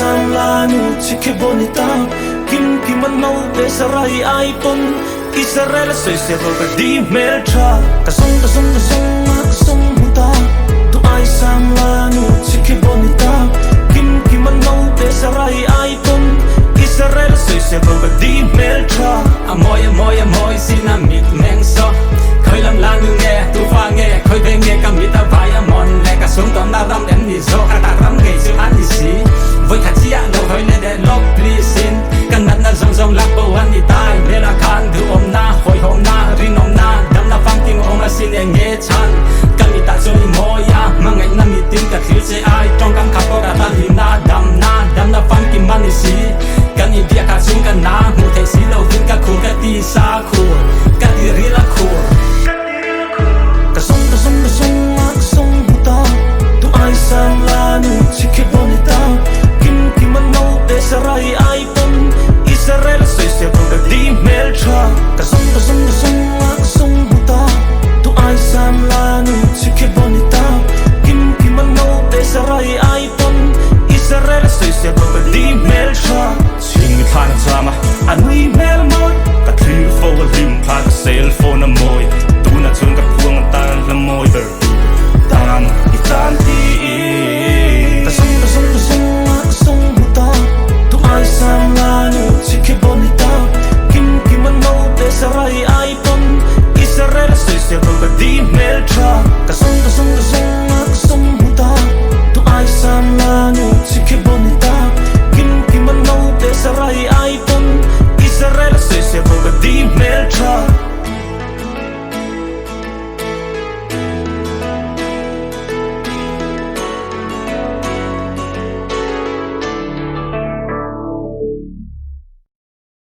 sam lanu chikhi bonita Kim kima naute sarai ai pawn Israel sawisel lo ka di hmel tha Ka zawng ka zawng ka zawng a ka zawng hmu ta Tu ai sam lanu chikhi bonita Kim kima naute.